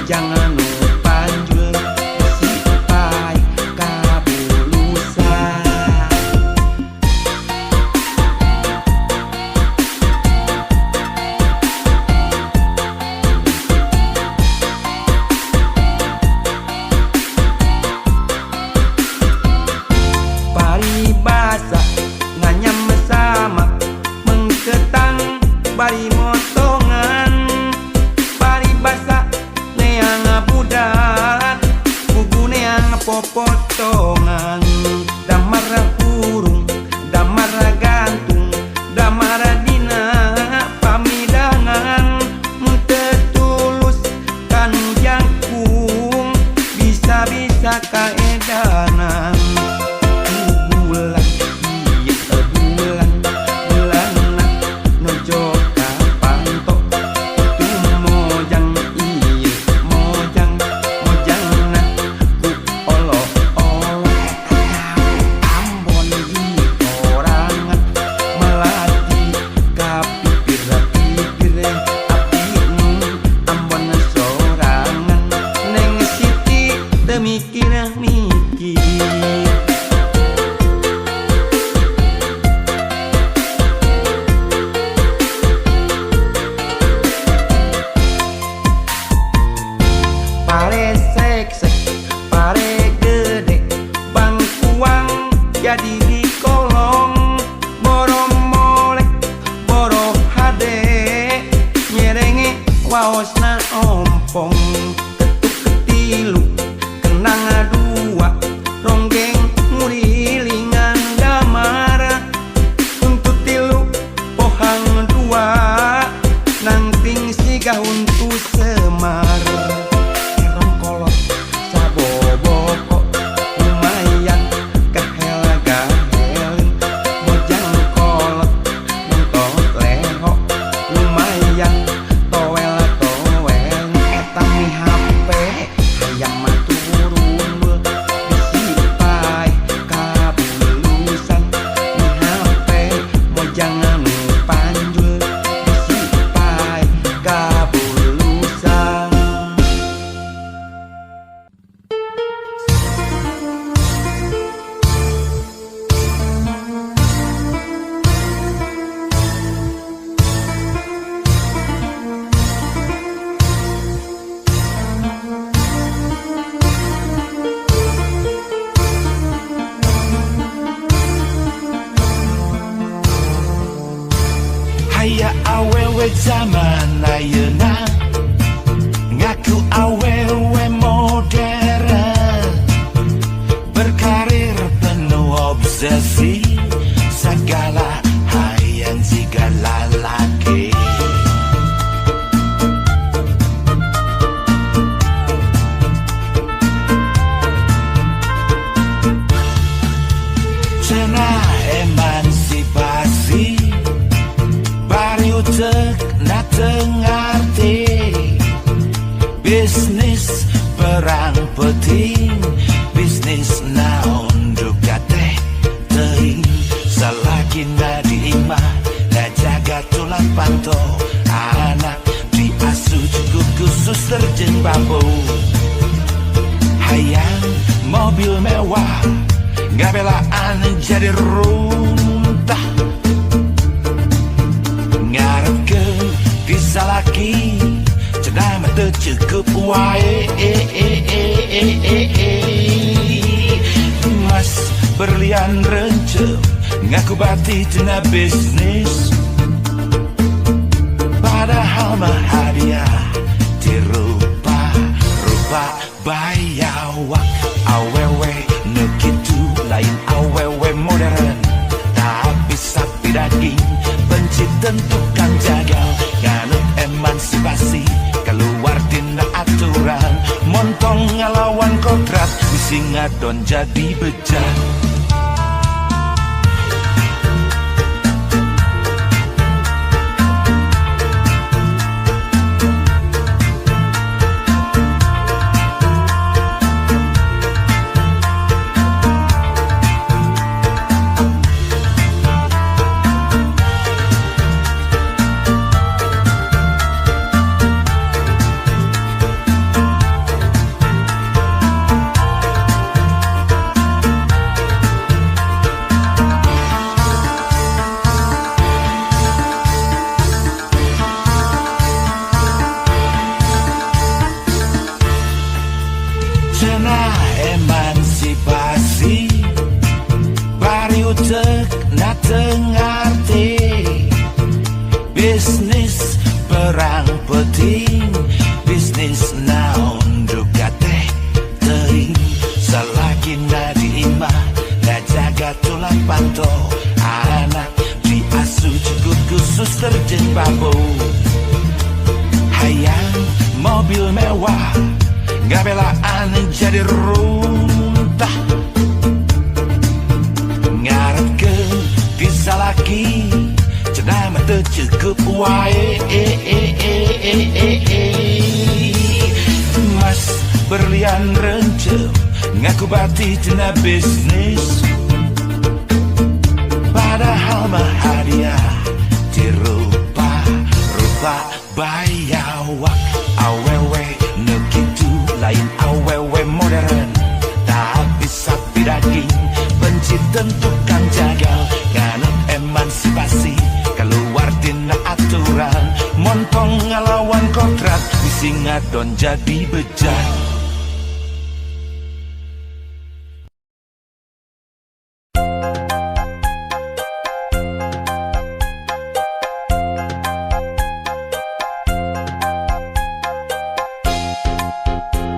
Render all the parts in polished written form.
Mojang nu panjul bisi paeh kabulusan. Paribasa nganyam samak mengketang bari motongan. Paribasa neang budak buku neang popotongan. Damar hurung, damar gantung, damar dina pamidangan. Mun teu tulus kanu jangkung bisa-bisa kaedanan. Bulan ieu bulan bulanna nojo ka panto. Tu mojang ieu mojang mojangna ku olo-olo. Ambon di korangan melati ka pipir-pipir abdi nu Ambon sorangan. Neng Siti teu mikir-mikir. Pare seksek, pare gede, bangkuang jadi di kolong. Boro molek, boro hade, nyerenge waosna ompong. Ketuk ketilu, kenang dua, ronggeng ngurilingan damar. Tuntut tilu, pohang dua, nangting siga huntu Semar. Terong kolot saboboko lumayan kahel-gahelin. Mojang kolot nonton leho lumayan toel-toel. Eta mi HP hayang mah turun bisi paeh kabulusan. Mi HP mojang nu panjul bisi paeh kabulusan. Aya awewe zaman ayeuna ngaku awewe modern, berkarir penuh obsesi, segala hayang siga lalaki. Cenah emansipasi bari utek na teu ngarti, bisnis perang peuting, bisnis naon duka teh teuing. Salakina di imah ngajaga tulang panto, anak diasuh cukup ku suster jeung bambu. Hayang mobil mewah ngabelaan jadi runtah, ngarepkeun disalaki cenah mah teu cukup wae. Mas berlian rencem ngaku bati tina bisnis, padahal mah hadiah tirupa rupa bayawak. Awewe nu kitu lain awewe modern, tapi sapi daging benci tukang jagal. Nganut emansipasi keluar tina aturan, montong ngalawan kodrat bisi ngadon jadi bejat. Cenah emansipasi, bari utekna teu ngarti. Bisnis perang peuting, bisnis naon duka teh teuing. Salakina di imah ngajaga tulang panto, anak diasuh cukup ku suster jeung babo. Hayang mobil mewah, ngabelaan jadi runtah. Ngarepkeun ti salaki, cenah mah teu cukup wae. Mas berlian rencem, ngaku bati tina bisnis, padahal mah hadiah ti rupa rupa bayawak. Awewe nu kitu lain awewe modern, tapi sapi daging, benci tukang jagal. Nganut emansipasi, keluar tina aturan, montong ngalawan kodrat, bisi ngadon jadi bejat.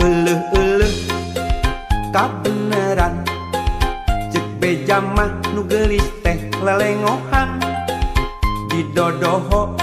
Euleuh-euleuh kabeneran, cek beja mah nu geulis teh lelengohan. Didodoho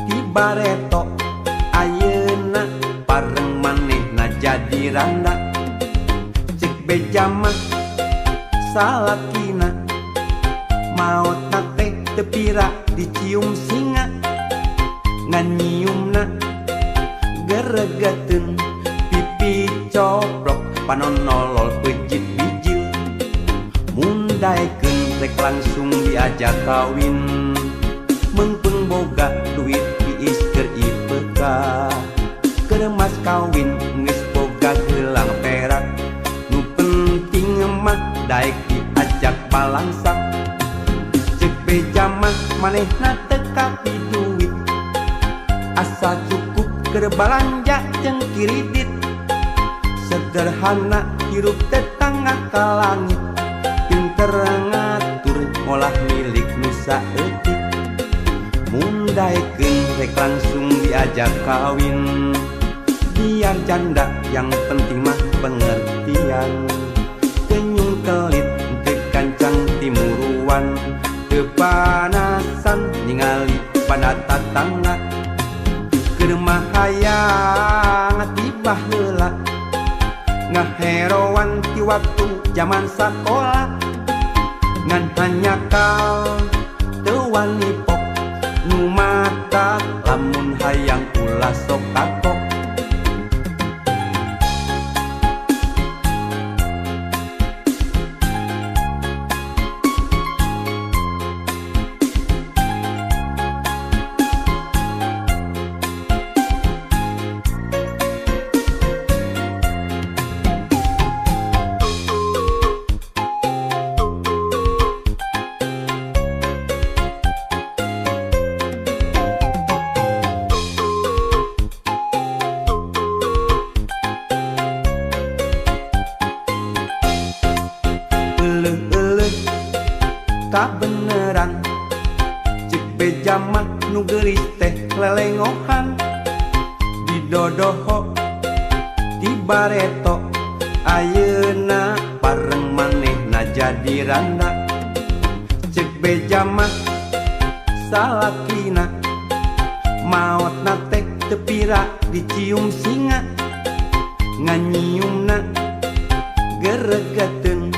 ti bareto, ayeuna pareng manehna jadi randa. Cek beja mah salakina maotna teh teu pira dicium singa, ngan nyiumna geregeteun, pipi coplok, panon nolol, peuncit bijil. Mun daekeun rek langsung diajak kawin, meungpeung boga duit tiis keur IPK. Keur mas kawin geus boga gelang perak, nu penting mah daek diajak balangsak. Cek beja mah manehna teu kapi duit, asal cukup keur balanja jeung kiridit. Sederhana hirup tetangga ka langit, pinter ngatur ngolah milik nu saeutik. Mun daekeun rek langsung diajak kawin, biar janda yang penting mah pengertian. Kenyung kelit teu gancang timuruan, teu panasan ningali pada tatangga. Keur mah hayang ti baheula, ngaheroan ti waktu jaman sakola, ngan hanjakal teu wani pok. Nu matak lamun hayang ulah sok kapok. Euleuh-euleuh kabeneran, cek beja mah nu geulis teh lelengohan. Didodoho ti bareto, ayeuna pareng manehna jadi randa. Cek beja mah salakina maotna teh teu pira dicium singa, ngan nyiumna geregeteun,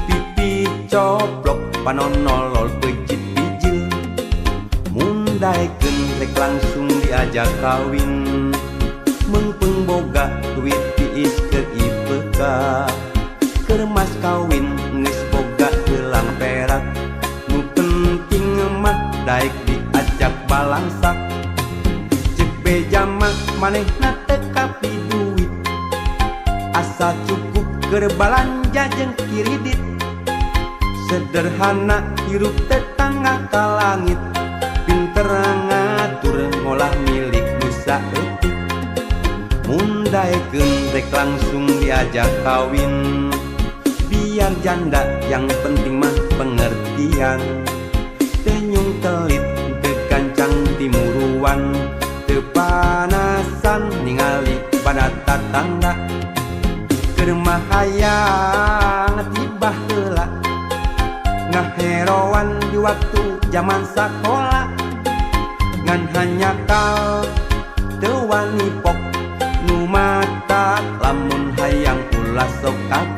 pipi coplok, panon nolol, peuncit bijil. Mun daekeun rek langsung diajak kawin, meungpeung boga duit tiis keur IPK. Keur mas kawin geus boga gelang perak, nu penting mah daek diajak balangsak. Cek beja mah manehna teu kapi duit, asal cukup keur balanja jeung kiridit. Sederhana hirup tetangga ka langit, pinter ngatur ngolah milik nu saeutik. Mun Daekeun rek langsung diajak kawin. Biar janda yang penting mah pengertian. Tenyung telit teu gancang timuruan. Teu panasan ningali pada tatangga. Keur mah hayang tiba heula ngaheroan di waktu zaman sakola. Ngan hanjakal teu wani pok nu mata lamun hayang ulah sok kapok.